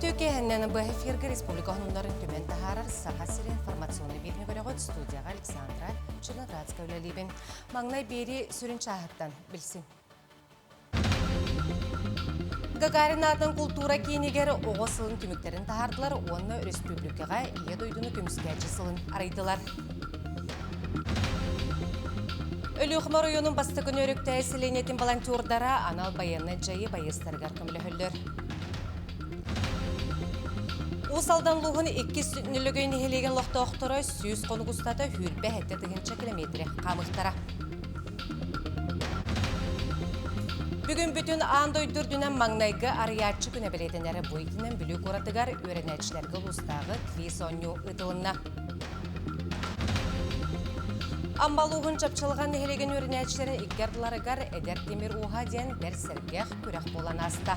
Үтүө киэһэннэн быһа эфиргэ республика хонуннарын түмэн таһаарар Саха сирин информационнай биэриини көрөҕүт студияҕа Александра Черноградская үлэлиибин. Маҥнай биэрии сүрүн чааһыттан билсин. Гагарин аатынан култуура киинигэр оҕо сылын түмүктэрин таһаардылар уонна өрөспүүбүлүкэҕэ Ийэ дойдуну көмүскээччи сылын арыйдылар. Өлүөхүмэ оройуонун бастакы нөрүктэй сэлиэнньэтин волонтердара анал байыаннай дьайыы байыастарыгар көмөлөһөллөр. Уус Алдан улууһун иккис Нөлөгөй нэһилиэгин олохтоохторо 100 хонук устата 27 тыһыынча километри хаамыахтара. Бүгүн бүтүн аан дойду үрдүнэн маҥнайгы арыйааччы күнэ бэлиэтэнэр. Бу итинэн Бүлүү куоратыгар үөрэнээччилэргэ улуустааҕы квиз оонньуу ыытылынна. Амма улууһун Чапчылҕан нэһилиэгин үөрэнээччилэрин икки ардыларыгар Эдэр тимир ууһа диэн бэрт сэргэх күрэх буолан ааста.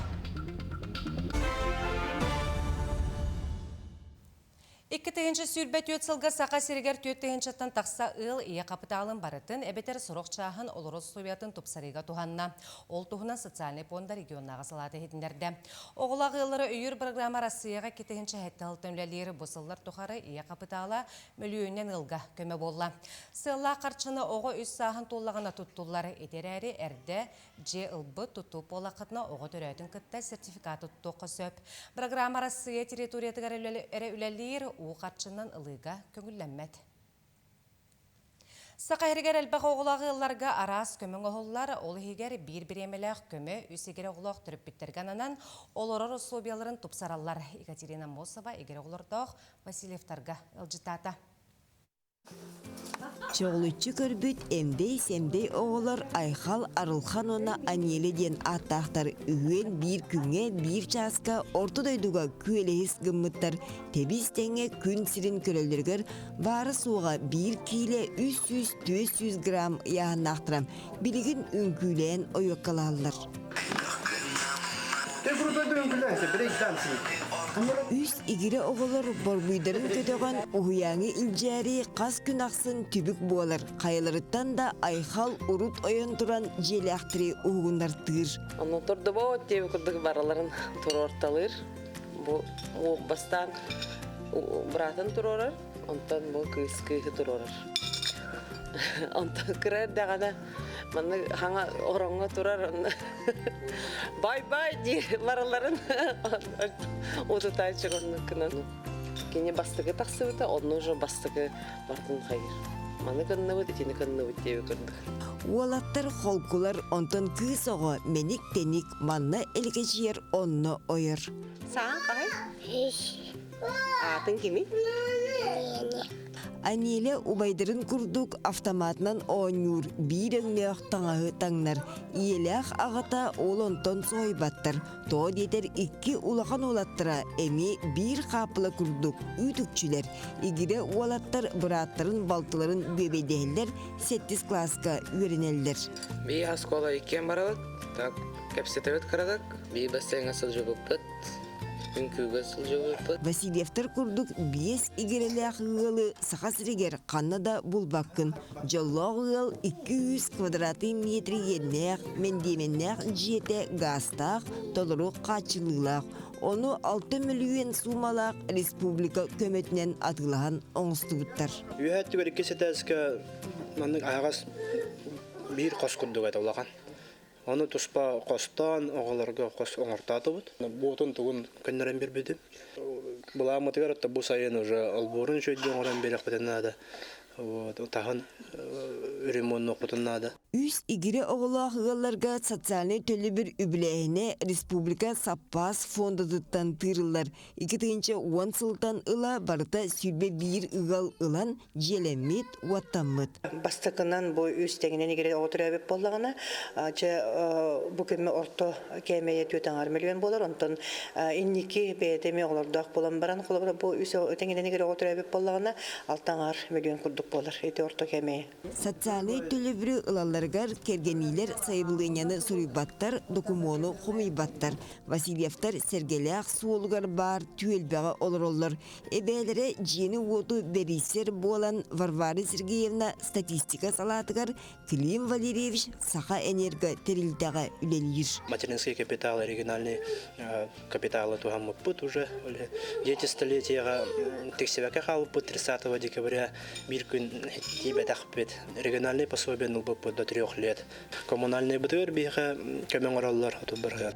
2024 сылга Саха сиригэр 4 тыһыынчаттан тахса ыал ийэ хапытаалын барытын эбэтэр сорох чааһын олорор усулуобуйатын тупсарыыга туһанна. Ол туһунан социальнай пуонда регионнааҕы салаата иһитиннэрдэ. Оҕолоох ыаллары өйүүр программа Арассыыйаҕа 2007 сылтан үлэлиир. Бу сыллар тухары ийэ хапытаала мөлүйүөнүнэн ыалга көмө буолла. Сыаллаах харчыны оҕо үс сааһын туоллаҕына туттуллар. Ити эрээри эрдэ Дьиэ ылбыт, тутуу буоллаххытына оҕо төрөөтүн кытта сертификаты тутуохха сөп. Программа Арассыыйа территориятыгар эрэ үлэлиир, уу харчынан ылыыга көҥүллэммэт. Саха сиригэр элбэх оҕолоох ыалларга араас көмө оҥоһуллар, ол иһигэр биир бириэмэлээх көмө үс игирэ оҕолоох төрөппүттэргэ ананан олорор усулуобуйаларын тупсараллар. Екатерина Мосова игирэ оҕолордоох Васильевтарга ыалдьыттаата. Чоҕулуччу көрбүт эмдэй-сэмдэй оҕолор Айхал, Арылхан уонна Анеля диэн ааттаахтар үһүөн биир күҥҥэ биир чааска орто дойдуга күөлэһис гыммыттар тэбис-тэҥҥэ күн сирин көрөллөрүгэр баара-суоҕа биир киилэ 300-400 грамм ыйааһыннаахтара билигин үҥкүүлээн ойуоккалаһаллар. Үс игирэ оҕолор борбуйдарын көтөҕөн уһуйааҥы илдьээри хас күн ахсын түбүк буолар. Хайаларыттан да Айхал урут ойон туран дьиэлээхтэри уһугуннартыыр. Онно турдубут диэби курдук барыларын туруорталыыр. Бу бастаан быраатын туруорар, онтон бу кыыс кыыһы туруорар. Онтон кыра эрдэҕинэ манна хаҥа ороҥҥо турар бай-бай диир барыларын утутааччы оннук гынан. Кини бастакы тахсыбыта, онно уже бастакы бартын хайыр. Маны кынныбыт, итини кынныбыт диэби курдук. Уолаттар холкулар, онтон кыыс оҕо мэник-тэник манна элэкэчийэр, онно ойор. Саҥа хаһай? Аатын кими? Анеля убайдарын курдук автоматынан оонньуур, биир өҥнөөх таҥаһы таҥнар. Ийэлээх аҕата ол онтон соһуйбаттар. Тоҕо диэтэр икки улахан уолаттара эмиэ биир хааппыла курдук үүт-үкчүлэр. Игирэ уолаттар бырааттарын балтыларын бүөбэйдэһэллэр, сэттис кылааска үөрэнэллэр. Бии оскуола иккиэн барабыт, так кэпсэтэбит кыратык, бии бассейҥа сылдьыбыппыт. Үҥкүүгэ сылдьыбыппыт. Васильевтар курдук биэс игирэлээх ыалы Саха сиригэр ханна да булбаккын. Дьоллоох ыал 200 квадратный метр иэннээх, мэндиэмэннээх дьиэтэ гаастаах, толору хааччыллыылаах. Ону 6 мөлүйүөн суумалаах республика көмөтүнэн атыылаһан оҥостубуттар. Үөһээ өттүгэр иккис этээскэ маннык аһаҕас биир хос курдук этэ улахан. Ону туспа хостоон оҕолорго хос оҥортоотубут. Буотун тугун көннөрөн биэрбитим. Былааммытыгар отто бу сайын уже олбуорун үчүгэйдик оҥорон биэриэхпитин наада. Вот, таһын ремоннуохпутун наада. Үс игирэ оҕолоох ыалларга социальнай төлөбүр үбүлээһинэ республика саппаас фондатыттан тыырыллар. 2010 сылтан ыла барыта 21 ыал ылан дьиэлэммит, уоттаммыт. Бастакынан бу үс тэҥинэн игирэ оҕо төрөөбүт буоллаҕына, дьэ бу күммэ орто кээмэйэ түөрт аҥаар миллион буолар. Онтон инники бэйэтэ эмиэ оҕолордоох буолан баран, холобура бу үс тэҥинэн игирэ оҕо төрөөбүт буоллаҕына, алта аҥаар миллион курдук. курдук буолар ити орто кэмэ. Социальнай төлөбүрү ылалларыгар кэргэниилэр сайабылыанньаны суруйбаттар, докумуону хомуйбаттар. Васильевтар Сэргэлээх суолугар баар түөлбэҕэ олороллор. Эбээлэрэ дьиэни-уоту бэрийсэр буолан Варвара Сергеевна статистика салаатыгар Клим Валерьевич Саха-Энерго тэрилтэҕэ үлэлиир. Материнский капитал, региональный капиталы туһаммыппыт уже. Дети столетияҕа тиксибэккэ хаалбыппыт 30 декабря биир күн тиийбэтэхпит. Региональный пособие ылбыппыт до трех лет. Коммунальный бытыгар биһиэхэ көмө оҥороллор отут бырыһыан.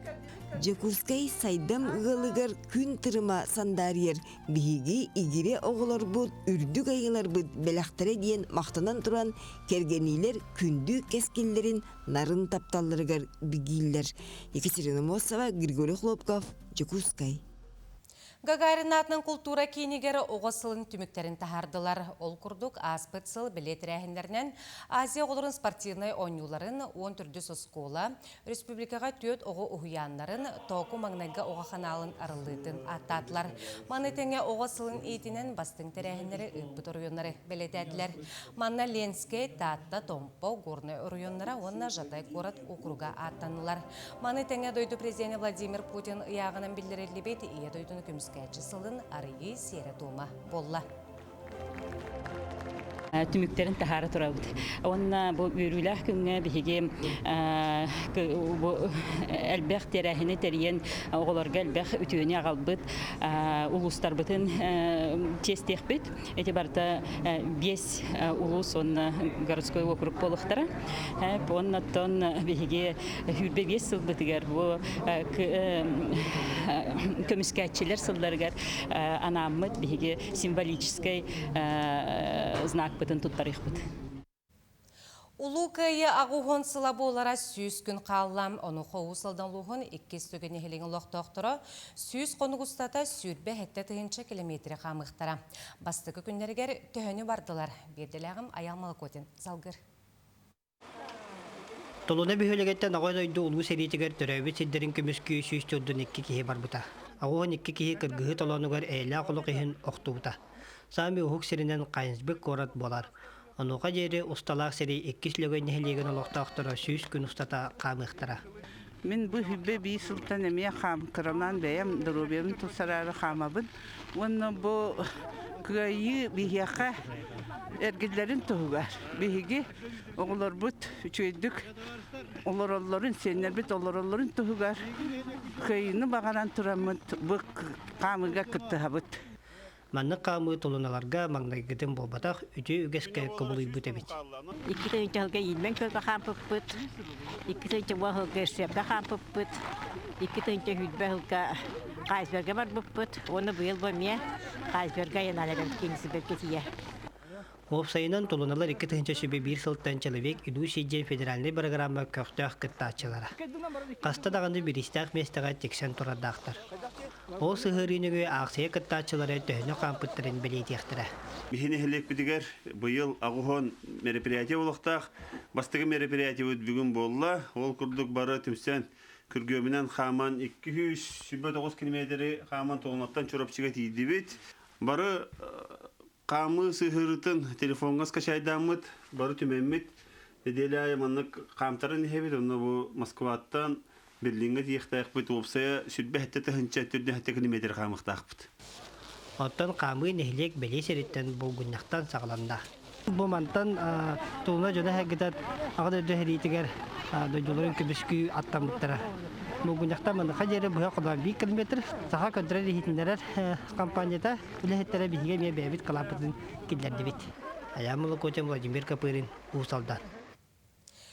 Дьокуускай сайдам ыалыгар күн тырыма сандаарыйар биһиги игирэ оҕолорбут үрдүк айыыларбыт бэлэхтэрэ диэн махтанан туран кэргэниилэр күндү кэскиллэрин нарын тапталларыгар бигииллэр. Екатерина Мосова, Григорий Хлопков, Дьокуускай. Гагарин аатынан култуура киинигэр оҕо сылын түмүктэрин таһаардылар. Ол курдук, ааспыт сыл бэлиэ тэрээһиннэринэн Азия оҕолорун спортивнай оонньууларын уон төрдүс оскуола, республикаҕа түөрт оҕо уһуйааннарын, Тооку маҥнайгы оҕо ханаалын арыллыытын ааттаатылар. Маны тэҥэ оҕо сылын иитинэн бастыҥ тэрээһиннэри ыыппыт оройуоннары бэлиэтээтилэр. Манна Ленскэй, Таатта, Томпо, Горнай оройуоннара уонна Жатай куорат округа ааттаннылар. Маны тэҥэ дойду президенэ Владимир Путин ыйааҕынан биллэриллибит Ийэ дойдуну көмүскээччи сылын арыйыы сиэрэ-туома буолла. Түмүктэрин таһаара турабыт. Уонна бу үөрүүлээх күҥҥэ биһиги бу элбэх тэрээһини тэрийэн оҕолорго элбэх үтүөнү аҕалбыт улуустарбытын чиэстиэхпит. Ити барыта биэс улуус уонна городской округ буолуохтара. Оннуттан биһиги 25 сылбытыгар бу көмүскээччилэр сылларыгар анааммыт биһиги символическай знакпытын туттарыахпыт. Улуу Кыайыы аҕуһун сыла буолара 100 күн хаалла. Онуоха Уус Алдан улууһун иккис түгэн нэһилиэгин олохтоохторо 100 хонук устата 27 тыһыынча километри хаамыахтара. Бастакы күннэригэр төһөнү бардылар? Биирдэлээҕим Айал Молокотин салгыр. Тулуна бөһүөлэгиттэн Оҕо дойду улуу сэриитигэр төрөөбүт сирдэрин көмүскүү 142 киһи барбыта. 82 киһи кыргыһыы толоонугар эйэлээх олох иһин охтубута. Саамай уһук сиринэн Хайнсбек куорат буолар. Онуоха диэри усталаах сэрии иккис Лөгөй нэһилиэгин олохтоохторо 100 күн устата хаамыахтара. Мин бу хүббэ биир сылтан эмиэ хаам кырамаан бэйэм доруобуйабын тупсараары хаамабын. Уонна бу кыайыы биһиэхэ эргиллэрин туһугар биһиги оҕолорбут үчүгэйдик олороллорун, сиэннэрбит олороллорун туһугар кыайыыны баҕаран тураммыт бу хаамыыга кыттыһабыт. Маннык хаамыы тулуналарга маҥнайгытын буолбатах, үтүө үгэскэ кубулуйбут эбит. Икки тыһыынча сылга иилмэн көлгө хаампыппыт, икки тыһыынча уон сылга Ишсепка хаампыппыт, икки тыһыынча сүүрбэ сылга Хайсберга барбыппыт уонна быйыл бу эмиэ Хайсберга айаннаан эрэм Кенигсбергка тиийэ. Уопсайынан, Тулуналар 2001 сылтан Человек идущий диэн федеральнай бырагыраама көхтөөх кыттааччылара. Хаста даҕаны бириистээх миэстэҕэ тиксэн турардаахтар. Ол сыһыарыы нөҥүө аахсыйа кыттааччылара төһөнү хаампыттарын бэлиэтиэхтэрэ. Биһи нэһилиэкпитигэр быйыл аҕуһон мероприятие олохтоох. Бастакы мероприятиебыт бүгүн буолла. Ол курдук бары түмсэн күргүөмүнэн хааман 229 километри хааман Тулунаттан Чурапчыга тиийдибит. Бары хаамыы сыһыырытын телефоҥҥа скачайдааммыт, бары түмэммит. Нэдиэлэ аайы маннык хаамтаран иһэбит. Онно бу Москваттан Берлиҥҥэ тиийиэхтээхпит. Уопсайа 27 тыһыынча 407 километр хаамыахтаахпыт. Оттон хаамыы нэһилиэк бэлиэ сириттэн булгунньахтан саҕаланна. Бу мантан Тулуна дьоно сэргэтэ Аҕа дойду сэриитигэр дойдуларын көмүскүү аттаммыттара. Булгунньахтан маныаха диэри быһа холоон 1 километр Саха көрдөрөр иһитиннэрэр компанията үлэһиттэрэ биһиги эмиэ бэйэбит кылааппытын киллэрдибит. Айаан Молокотин, Владимир Копырин, Уус Алдан.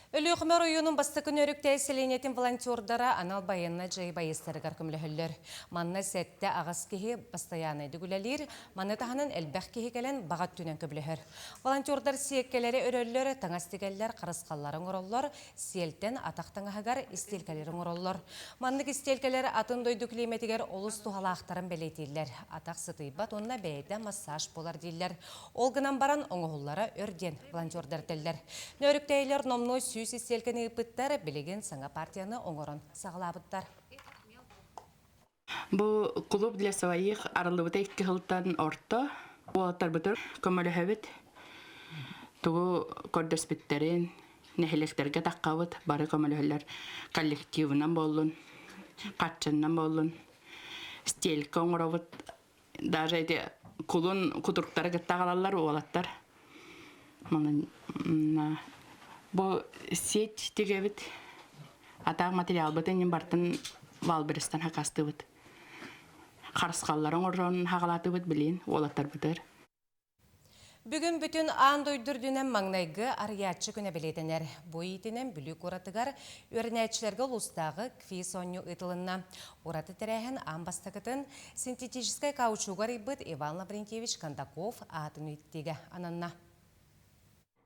Өлүөхүмэ оройуонун бастакы Нөөрүктээй сэлиэнньэтин волонтердара анал байыаннай дьайыы байыастарыгар көмөлөһөллөр. Манна сэттэ аҕыс киһи бастайаанайдык үлэлиир, маны таһынан элбэх киһи кэлэн баҕа өттүнэн көмөлөһөр. Волонтердар сиэккэлэри өрөллөр, таҥас тигэллэр, харысхаллары оҥороллор, сиэлтэн атах таҥаһыгар истиэлкэлэри оҥороллор. Маннык истиэлкэлэр атын дойду климэтигэр олус туһалаахтарын бэлиэтииллэр. Атах сытыйбат уонна бэйэтэ массаж буолар дииллэр. Ол гынан баран оҥоһуллара өр диэн волонтердар этэллэр. Нөөрүктээйилэр номнуо 100 истиэлкэни ыыппыттар, билигин саҥа партияны оҥорон саҕалаабыттар. Бу клуб для своих арыллыбыта икки сылтан орто. Уолаттарбытын көмөлөһөбүт. Тугу көрдөспүттэрин нэһилиэктэргэ таххабыт, бары көмөлөһөллөр коллективынан буоллун, харчыннан буоллун. Стелька оҥоробут. Даже эти кулун кутуруктары кытта аҕалаллар уолаттар. Манан бу сеть тигэбит. Атаах материалбытын барытын Валберестан хакастыбыт. Харысхаллары оҥорон хаҕалаатыбыт билин уолаттарбытыр. Бүгүн бүтүн аан дойду үрдүнэн маҥнайгы арыйааччы күнэ бэлиэтэнэр. Бу иитинэн Бүлүү куоратыгар үөрэнээччилэргэ улуустааҕы квиз оонньуу ыытылынна. Ураты тэрээһин аан бастакытын синтетическай каучугу арыйбыт Иван Лаврентьевич Кондаков аатын үйэтитиигэ ананна.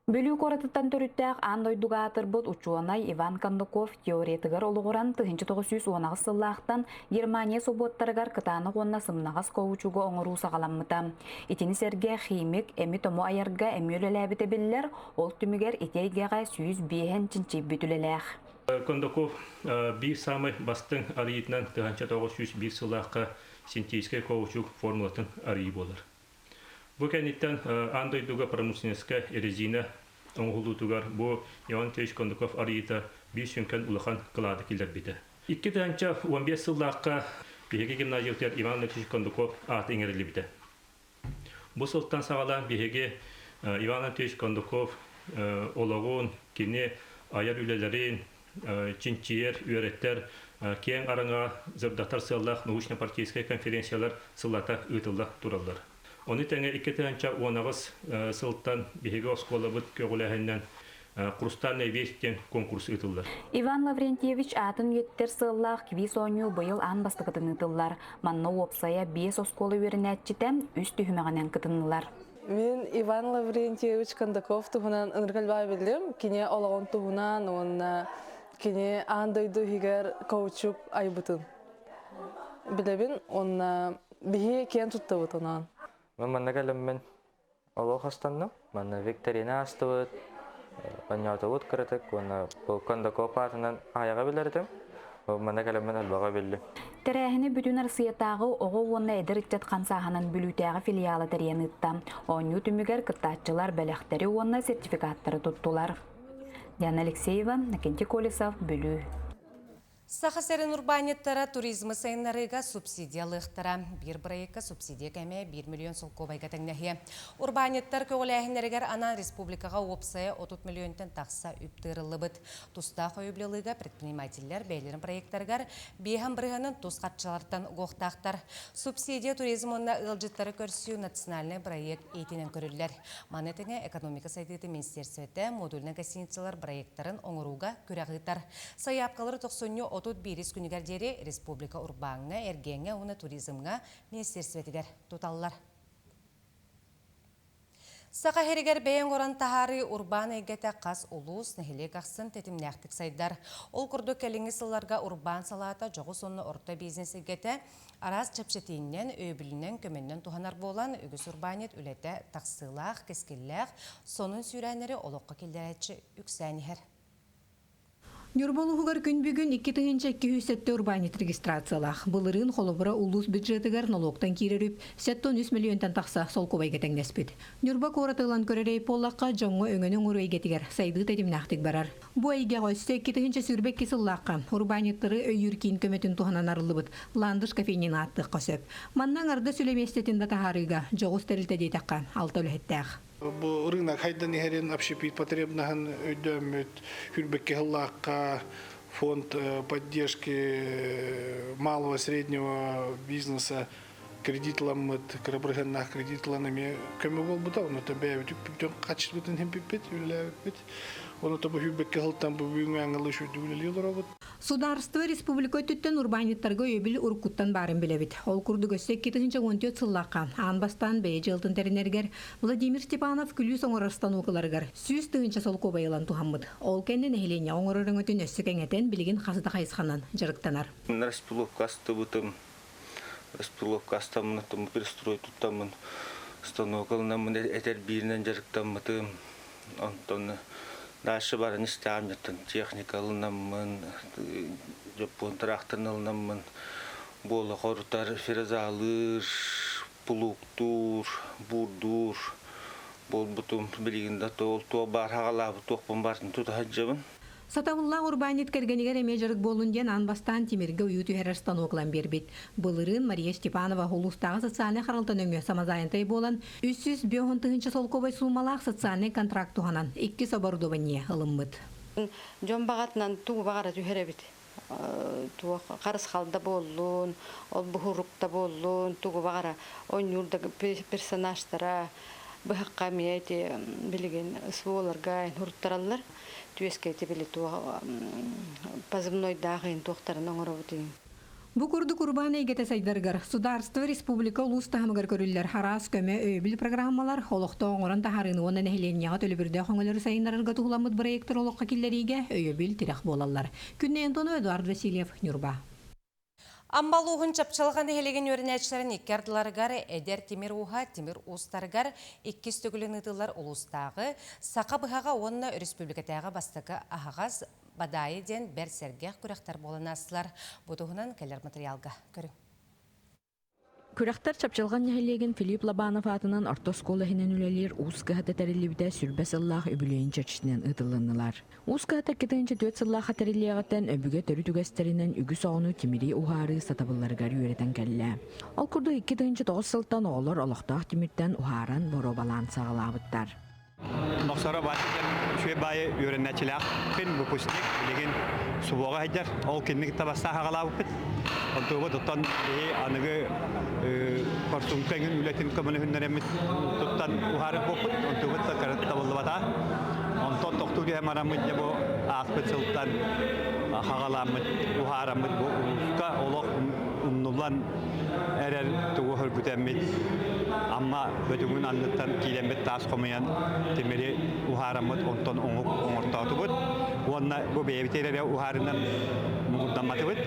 Бүлүү куоратыттан төрүттээх аан дойдуга аатырбыт учуонай Иван Кондаков теориятыгар олоҕуран 1918 сыллаахтан Германия собуоттарыгар кытаанах уонна сымнаҕас каучугу оҥоруу саҕаламмыта. Итини сэргэ химик эми-тому айарга эмиэ үлэлээбитэ биллэр, ол түмүгэр ити эйгэҕэ 105 чинчийбит үлэлээх. Кондаков биир саамай бастыҥ арыйыытынан 1901 сыллаахха синтетическэй каучук формулатын арыйыы буолар. Бу кэнниттэн аан дойдуга промышленноска резина оҥоһуллуутугар бу Иван Ильич Кондаков арыйыыта биир сүҥкэн улахан кылааты киллэрбитэ. 2015 сыллаахха биһиги гимназиябытыгар Иван Ильич Кондаков аата иҥэриллибитэ. Бу сылтан саҕалаан биһиги Иван Ильич Кондаков олоҕун, кини айар үлэлэрин чинчийэр, үөрэтэр, киэҥ араҥаҕа сырдатар сыаллаах научно-партийскай конференциялар сыллата ыытылла тураллар. Ону тэҥэ 2018 сылтан биһиги оскуолабыт көҕүлээһининэн «Хрустальная весть» диэн конкурс ыытыллар. Иван Лаврентьевич аатын үйэтитэр сыаллаах квиз оонньуу быйыл аан бастакытын ыытыллар. Манна уопсайа биэс оскуола үөрэнээччитэ үс түһүмэҕинэн кытыннылар. Мин Иван Лаврентьевич Кондаков туһунан ынырык элбэҕи биллим. Кини олоҕун туһунан уонна кини аан дойду иһигэр каучук айбытын билэбин уонна биһи киэн туттабыт онон. Мен манна кэлэммин олох астанным. Манна викторина астыбыт, оонньоотубут кыратык уонна бу Кондаков аатынан аайаҕа билэр этим. Манна кэлэммин элбэҕи биллим. Тэрээһини Бүтүн Арассыыйатааҕы оҕо уонна эдэр ыччат хамсааһынын Бүлүүтээҕи филиала тэрийэн ыытта. Оонньуу түмүгэр кыттааччылар бэлэхтэри уонна сертификаттары туттулар. Диана Алексеева, Накентий Колесов, Бүлүү. Саха сирин урбаанньыттара туризмы сайыннарыыга субсидия ылыахтара. Биир бырайыакка субсидия кэмэ 1 миллион солкуобайга тэҥнэһиэ. Урбаанньыттар көҕүлээһиннэригэр анаан республикаҕа уопсайа 30 миллионтан тахса үп тыырыллыбыт. Тустаах өйөбүл предпринимателлэр бэйэлэрин проектарыгар биэһэн бырыһыанын тус харчылартан угуохтаахтар. Субсидия туризм уонна ыалдьыттары көрсүү национальнай проект иитинэн көрүллэр. Маны тэҥэ экономика сайдыытын министерствотэ модульнай гостиницалар проектарын оҥорууга күрэх ыытар. Сайаапкалары тохсунньу 31 күнүгэр диэри республика урбааҥҥа, эргиэҥҥэ уонна туризмҥа министерствотигэр туталлар. Саха сиригэр бэйэҥ уран таһаарыы урбаан эйгэтэ хас улуус, нэһилиэк ахсын тэтимнээхтик сайдар. Ол курдук кэлиҥҥи сылларга урбаан салаата дьоҕус уонна орто бизнес эйгэтэ араас чэпчэтииннэн, өйөбүлүнэн, көмөннөн туһанар буолан, үгүс урбаанньыт үлэтэ тахсыылаах, кэскиллээх, сонун сүүрээннэри олоххо киллэрээччи үксээн иһэр. Ньурба улууһугар күн бүгүн 2207 урбаанньыт регистрациялаах. Былырыын холобура улуус бюджетыгар нолуоктан киирэр үп 73 миллионтан тахса солкуобайга тэҥнэспит. Ньурба куораты ылан көрөр буоллахха, дьоҥҥо өҥөнү оҥоруу эйгэтигэр сайдыы тэтимнээхтик барар. Бу эйгэҕэ өссө 2022 сыллаахха урбаанньыттары өйүүр киин көмөтүн туһанан арыллыбыт Ландыш кофейнин ааттыахха сөп. Манна аҥардас үлэ миэстэтин да таһаарыыга дьоҕус тэрилтэ диэтэххэ, алта үлэһиттээх. Бу рынок хайдан иһэрин общепит потребнаһын өйдөөммүт хүрбэкки сыллаахха фонд поддержки малого среднего бизнеса кредит ыламмыт, кыра бырыһыаннаах кредит ылан эмиэ көмө буолбута. Ону бэйэбит үппүтүн хаччыбытын химпиппит, үлэлээбиппит. Ону бу хүрбэкки сылтан бу бүгүҥҥү аңгылыы үчүгдүк үлэлии олоробут. Сударство республика өттүттэн урбаанньыттарга өйөбүл уруккуттан баарын билэбит. Ол курдук өссө 2014 сыллаахха аан бастаан бэйэ дьыалатын тэринэригэр Владимир Степанов күлүүс оҥорор станокаларыгар 100 тыһыынча солкуобай ылан туһаммыт. Ол кэннэ нэһилиэнньэҕэ оҥорор өҥөтүн өссө кэҥэтэн билигин хас да хайысханан дьарыктанар. Распиловка астыбытым. Распиловка астаммын, перестрой туттаммын, станок ылынаммын этэр бииринэн дьарыктаммытым. Онтон дальше баран истэҕим техника ылынаммын, дьоппуон тыраахтарын ылынаммын, буола хорутар, фрезалыыр, плугтуур, буурдуур. Буолбутум билигин да ол туох баар хаҕалаабыт туохпун барытын тута сылдьабын. Сатабыллаах урбаанньыт кэргэнигэр эмиэ дьарык буоллун диэн аан бастаан тимиргэ уйуу түһэрэр станок ылан биэрбит. Былырыын Мария Степанова улуустааҕы социальнай харалта нөҥүө самозанятый буолан 350 тыһыынча солкуобай суумалаах социальнай контракт туһанан иккис оборудование ылыммыт. Дьон баҕатынан тугу баҕара түһэрэбит. Туох харысхал да буоллун, ол буһурук да буоллун, тугу баҕара оонньуур да персонажтара быһахха эмиэ ити билигин СВОларга уруттараллар. Түөскэ ити били туох позывнойдаах иһин туохтарын оҥоробут иһин. Бу курдук урбаан эйгэтэ сайдарыгар судаарыстыба республика улуус таһымыгар көрүллэр араас көмө өйөбүл программалар олохтоох оҥорон таһаарыыны уонна нэһилиэнньэҕэ төлөбүрдээх өҥөлөрү сайыннарарга туһуламмыт бырайыактар олоххо киллэриигэ өйөбүл тирэх буолаллар. Күннэй Антонова, Эдуард Васильев, Ньурба. Амма улууһун Чапчылҕа нэһилиэгин үөрэнээччилэрин икки ардыларыгар эдэр тимир ууһа тимир уустарыгар иккис төгүлүн ыытыллар улуустааҕы саха быһаҕа уонна өрөспүүбүлүкэтээҕи бастакы аһаҕас Бадаайы диэн бэрт сэргэх күрэхтэр буолан аастылар. Бу туһунан кэлэр матырыйаалга көрүҥ. Күрэхтэр Чапчылҕан нэһилиэгин Филипп Лобанов аатынан орто оскуола иһинэн үлэлиир Уус кыһата тэриллибитэ сүрбэ сыллаах үбүлүөйүн чэрчитинэн ыытылыннылар. Уус кыһата 2004 сыллаахха тэриллиэҕиттэн өбүгэ төрүт үгэстэринэн үгүс оҕону тимири уһаарыы сатабылларыгар үөрэтэн кэллэ. Ол курдук 2009 сылтан оҕолор олохтоох тимиртэн уһааран боруобалаан саҕалаабыттар. Нохсоро Вася диэн үчүгэй баайы үөрэнээччилээхпин, выпускник, билигин субуоҕа сылдьар. Ол кинини кытта бастаан хаҕалаабыппыт. Онтугу туттан биһи аныгы форсунка эҥин үлэтин көмөлөһүннэрэммит туттан уһаарык буолпут. Онтугу табыллыбата. Онтон тохтуу түһэн бараммыт дьэ бу ааспыт сылтан хаҕалааммыт, уһаараммыт бу улууска олох умнуллан эрэр тугу хөргүтэммит Амма бөтүҥүн анныттан киирэммит таас хомуйан тимири уһаараммыт онтон оҥук оҥортоотубут уонна бу бэйэбит эрэ уһаарынан муҥурдамматыбыт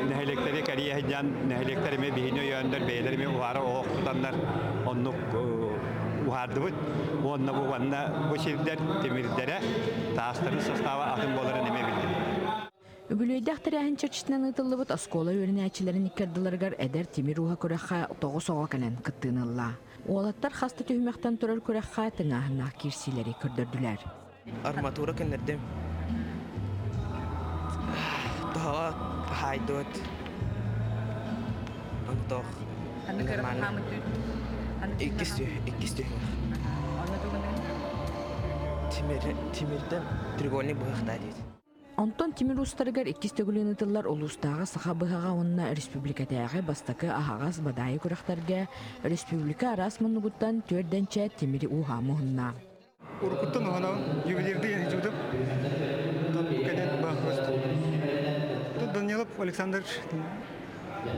нэһилиэктэри кэрийэ сылдьан нэһилиэктэр эмиэ биһини өйөөннөр бэйэлэр эмиэ уһаара оһох тутаннар оннук уһаардыбыт уонна бу уонна бу сирдэр тимирдэрэ таастарын состава атын буоларын эмиэ биллибит. Үбүлүөйдээх тэрээһин чэрчитинэн ыытыллыбыт оскуола үөрэнээччилэрин икки ардыларыгар эдэр тимир ууһа күрэххэ тоҕус оҕо кэлэн кыттыыны ылла. Уолаттар хас да түһүмэхтэн турар күрэххэ тыҥааһыннаах киирсиилэри көрдөрдүлэр. Арматура көннөрдүм. Тоһоҕо хаайдыбыт. Онтох. Иккис иккис түһүмэх. Тимир, тимирден треугольник быһахтаа диэт. Онтон тимир уустарыгар иккис төгүлүн ыытыллар улуустааҕы саха быһаҕа уонна республикатааҕы бастакы аһаҕас бадаайы күрэхтэргэ республика араас муннугуттан түөрдэнчэ тимири ууһаа муһунна. Уруккуттан уһанабын, ювелирдыы иһдьибитим. Онтон кэлин баахырыстым. Данилов Александр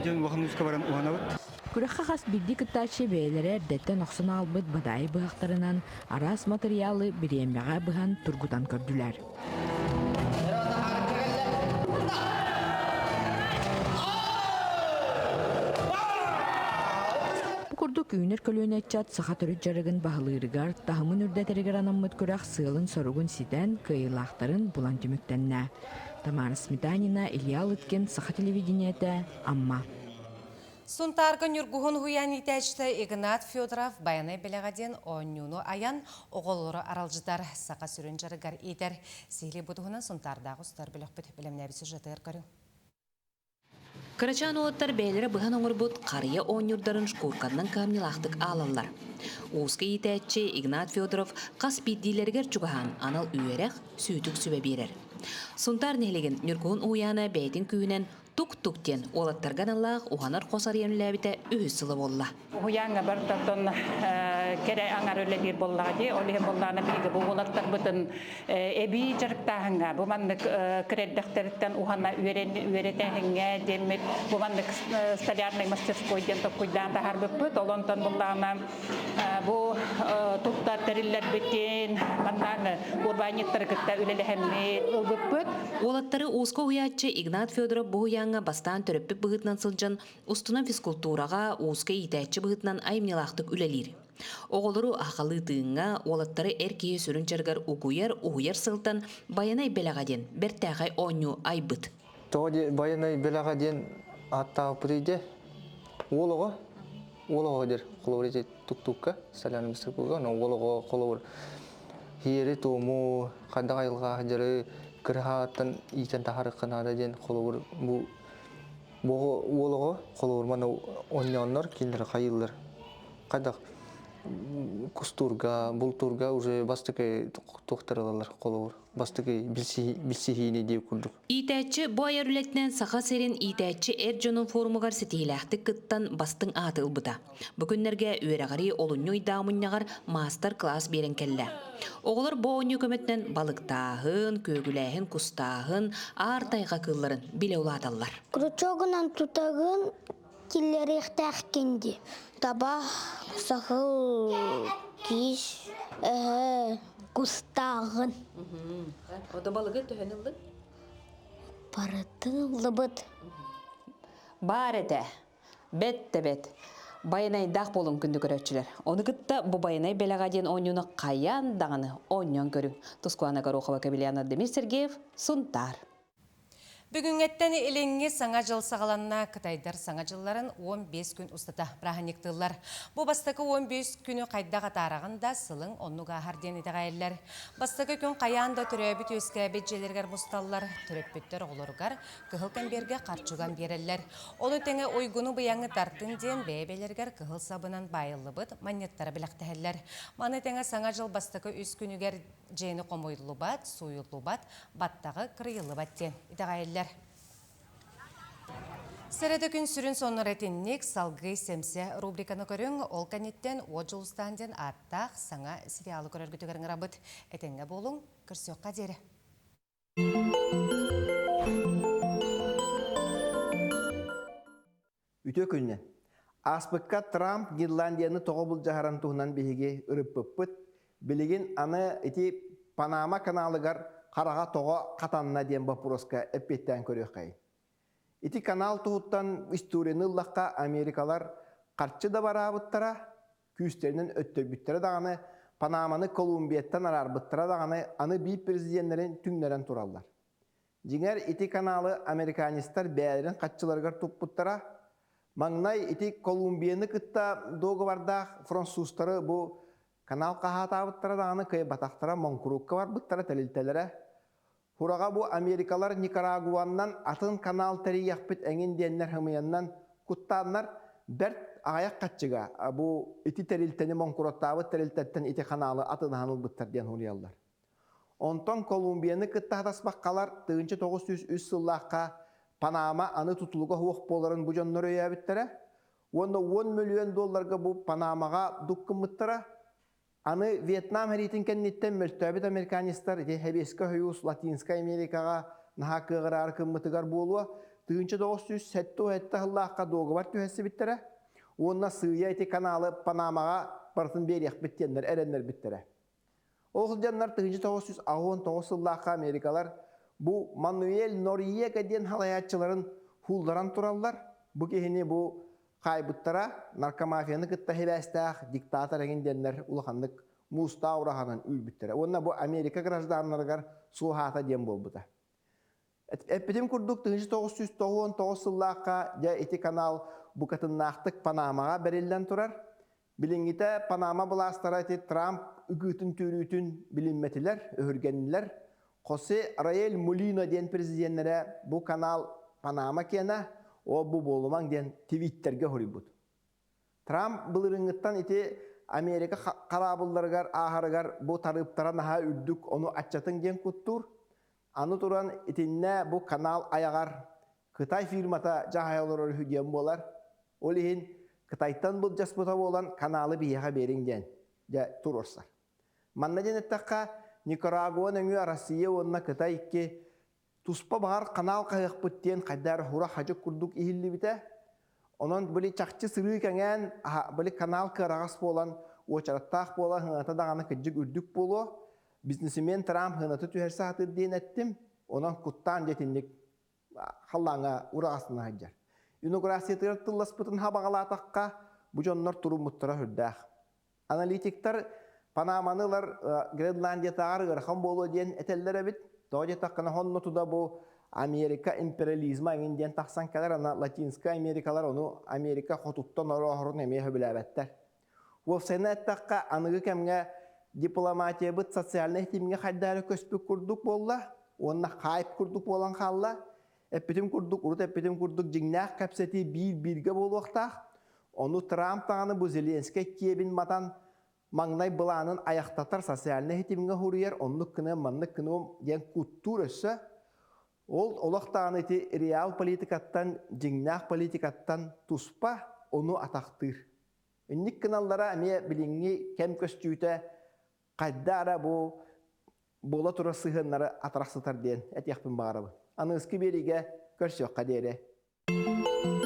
диэн улахан ууска баран уһанабыт. Күрэххэ хас биирдии кыттааччы бэйэлэрэ эрдэттэн охсон аҕалбыт бадаайы быһахтарынан араас матырыйаалы бириэмэҕэ быһан тургутан көрдүлэр. Бу курдук үүнэр көлүөнэ ыччат саха төрүт дьарыгын баһылыырыгар, таһымын үрдэтэригэр анаммыт күрэх сыалын-соругун ситэн, кыайыылаахтарын булан түмүктэннэ. Тамара Сметанина, Илья Лыткин, Саха телевидениетэ, Амма. Сунтаарга Ньургуһун уһуйаан иитээччитэ Игнат Федоров Байанай бэлэҕэ диэн оонньууну айан, оҕолору аралдьытар, саха сүрүн дьарыгар иитэр. Сиһилии бу туһунан Сунтаардаах устар бөлөхпүт бэлэмнээбит сюжетыгар көрүҥ. Кырачаан уолаттар бэйэлэрэ быһан оҥорбут харыйа оонньуурдарын шкурканнан кыһамньылаахтык аалаллар. Ууска иитээччи Игнат Федоров хас биирдиилэригэр чугаһаан анал үөрэх, сүүтүк сүбэ биэрэр. Сунтаар нэһилиэгин Ньургуһун уһуйаана бэйэтин күүһүнэн Тук-тук диэн уолаттарга аналлаах уһанар хос арыйан үлэлээбитэ үһүс сыла буолла. Уһуйааҥҥа бартан кэрэ аҥар үлэлиир буоллаҕа дии. Ол иһин буоллаҕына биһиги бу уолаттарбытын эбии дьарыктааһыҥҥа бу маннык кыра эрдэхтэриттэн уһана үөрэтээһиҥҥэ диэммит бу маннык столярнай мастерской диэн толкуйдаан таһаарбыппыт. Ол онтон буоллаҕына бу туттар тэриллэрбитин маннааҥы урбаанньыттары кытта үлэлэһэммит ылбыппыт. Уолаттары ууска уһуйааччы Игнат Федоров бу уһуйааҥҥа бастаан төрөппүт быһыытынан сылдьан, устунан физкултуураҕа, ууска иитээччи быһыытынан айымньылаахтык үлэлиир. Оҕолору аһахалыы тыыҥҥа, уолаттары эр киһи сүрүн дьарыгар угуйар, уһуйар сылтан Байанай бэлэҕэ диэн бэртээхэй оонньуу айбыт. Тоҕо Байанай бэлэҕэ диэн ааттаабыппытый дии? Уол оҕо. Уол оҕо дир холобур ити тук-тукка столярный мастерскойга, но уол оҕо холобур хиэри туому хайдах айылҕа дьары кырыһааттан иитэн таһаарыахха наада диэн холобур бу бу уол оҕо холобур маны онньооннор кинилэр хайыыллар хайдах кустуурга бултуурга уже бастакы туохтар ылаллар холобур бастакы билсиһиини диир курдук. Иитээччи бу айар үлэтинэн Саха сирин иитээччи эр дьонун форумугар ситиһиилээхтик кыттан бастыҥ ааты ылбыта. Бу күннэргэ үөрэҕирии олунньу ыйдааҕы мунньаҕар маастар-кылаас биэрэн кэллэ. Оҕолор бу оонньуу көмөтүнэн балыктааһын, күөгүлээһин, кустааһын, аар тайҕа кыылларын билэ улааталлар. Крючогунан тутагын киллэриэхтээхкин дии. Таба, саһыл, киис, эһэ, кустааҕын. Ото балыгы төһөн ыллыҥ? Барытын ыллыбыт. Баар этэ. Бэт да бэт. Байанайдаах буолуҥ күндү көрөөччүлэр. Ону кытта бу Байанай бэлэҕэ диэн оонньууну хайаан даҕаны оонньоон көрүҥ. Тускуана Горохова, Кабельяна Демир Сергеев, Сунтаар. Бүгүҥҥэттэн илиҥҥи Саҥа дьыл саҕаланна. Кытайдар Саҥа дьылларын 15 күн устата бырааһынньыктыыллар. Бу бастакы 15 күнү хайдах атаараҕын да, сылыҥ оннук ааһар диэн итэҕэйэллэр. Бастакы күн хайаан да төрөөбүт-үөскээбит дьиэлэригэр мусталлар, төрөппүттэр оҕолоругар кыһыл кэмбиэргэ харчыган биэрэллэр. Ону тэҥэ уйгуну-быйаҥы тартын диэн бэйэ-бэйэлэригэр кыһыл сабынан баайыллыбыт манньыттара бэлэхтэһэллэр. Маны тэҥэ Саҥа дьыл бастакы үс күнүгэр Дьиэни хомуйуллубат, сууйуллубат, баттаҕы кырыйыллыбат диэн итэҕэйэллэр. Сэрэдэ күн сүрүн соннор этинник салгыы сэмсэ рубриканы көрүҥ, ол кэнниттэн Уот Дьулустаан диэн ааттаах саҥа сериалы көрөргүтүгэр ыҥырабыт. Этэҥҥэ буолуҥ, көрсүөххэ диэри. Үтүө күнүнэн! Ааспыкка Трамп Гренландияны тоҕо былдьаһарын туһунан биһиги ырыппыппыт. Билигин аны ити Панама каналыгар хараҕа тоҕо хатанна диэн боппуруоска эппиэттээн көрүөххэйин. Ити канал туһуттан историяны ыллахха америкалар харчы да бараабыттара, күүстэринэн өттөйбүттэрэ даҕаны, Панаманы Колумбияттан араарбыттара даҕаны аны биир президеннэрин түҥнэрэн тураллар. Дьиҥэр, ити каналы американецтар бэйэлэрин хаччыларыгар туппуттара. Маҥнай ити Колумбияны кытта дуогабардаах французтары бу канал хаһаатаабыттара даҕаны кыайбатахтара, моҥкуруукка барбыттара тэрилтэлэрэ. Хураҕа бу америкалар Никарагуаннан атын канал тэрийиэхпит эҥин диэннэр хымыйаннан куттааннар бэрт аҕыйах хаччыга бу ити тэрилтэни моҥкуруоттаабыт тэрилтэттэн ити каналы атыылаһан ылбыттар диэн суруйаллар. Онтон Колумбияны кытта хатаспаккалар 1903 сыллаахха Панама аны тутулуга суох буоларын бу дьоннор өйөөбүттэрэ уонна 10 мөлүйүөн долларга бу Панамаҕа дук гыммыттара. Аны Вьетнам сэриитин кэнниттэн мөлтөөбүт американецтар ити Сэбиэскэй Союз Латинскай Америкаҕа наһаа кыаҕыраары кыммытыгар буолуо 1977 сыллаахха дуогабар түһэрсибиттэрэ уонна сыыйа ити каналы Панамаҕа барытын биэриэхпит диэннэр эрэннэрбиттэрэ. Ол сылдьаннар 1989 сыллаахха америкалар бу Мануэль Норьега диэн халайааччыларын хуулларан тураллар. Бу киһини бу хаайбыттара наркомафияны кытта сибээстээх диктатор эҥин диэннэр улаханнык муустаах ураһанан үүрбүттэрэ. Уонна бу Америка гражданнарыгар суоһаата диэн буолбута. Эппитим курдук, 1999 сыллаахха дьэ ити канал букатыннаахтык Панамаҕа бэриллэн турар. Билиҥҥитэ Панама былаастара ити Трамп ыгыытын-түүрүүтүн билиммэтилэр, өһүргэннилэр. Хосе Раэль Мулино диэн президеннэрэ бу канал Панама киэнэ, ол бу буолумаҥ диэн твиттергэ суруйбут. Трамп былырыыҥҥыттан ити Америка хараабылларыгар ааһарыгар бу тарыыптара наһаа үрдүк, ону аччатыҥ диэн куттуур. Аны туран итиннэ бу канал айаҕар Кытай фирмата дьаһайа олорор үһү диэн буолар. Ол иһин Кытайтан былдьаспыта буолан каналы биһиэхэ биэриҥ диэн дьэ туруорсар. Манна диэн эттэххэ, Никарагуа нөҥүө Россия уонна Кытай икки туспа баҕар канал хаһыахпыт диэн хайда эрэ хура-хадьык курдук иһиллибитэ. Онон били чахчы сырыы кэҥээн, били канал кыараҕас буолан, уочараттаах буолан сыаната даҕаны кырдьык үрдүк буолуо. Бизнесмен Трамп сыаната түһэрсэ сатыыр диэн эттим. Онон куттаан дьэ итинник халлааҥҥа ураҕастана сылдьар. Инаугурациятыгар тылласпытын хабаҕалаатахха, бу дьоннор туруммуттара сүрдээх. Аналитиктар Панаманы ылар Гренландиятааҕар ыарахан буолуо диэн этэллэр эбит. Тоҕо диэтэххинэ, сонно туда бу Америка империализма эҥин диэн тахсан кэлэр, ана Латинскай Америкалар ону Америка хотуттан орооһорун эмиэ сөбүлээбэттэр. Уопсайынан эттэххэ, аныгы кэмҥэ дипломатиябыт социальнай тимҥэ хайдах эрэ көспүт курдук буолла уонна хайп курдук буолан хаалла. Эппитим курдук, урут эппитим курдук дьиҥнээх кэпсэтии биир-бииргэ буолуохтаах. Ону Трамп даҕаны бу Зеленскэй киэбин матан маҥнай былаанын айахтатар социальнай ситимҥэ суруйар, оннук гыныам, маннык гыныам диэн куттуур өссө. Ол олох даҕаны ити реал политикаттан, дьиҥнээх политикаттан туспа ону атахтыыр. Инник гыналлара эмиэ билиҥҥи кэм көстүүтэ хайда эрэ бу буола турар сыһыаннары атарахсытар диэн этиэхпин баҕарабын. Аныгыскы биэриигэ көрсүөххэ диэри.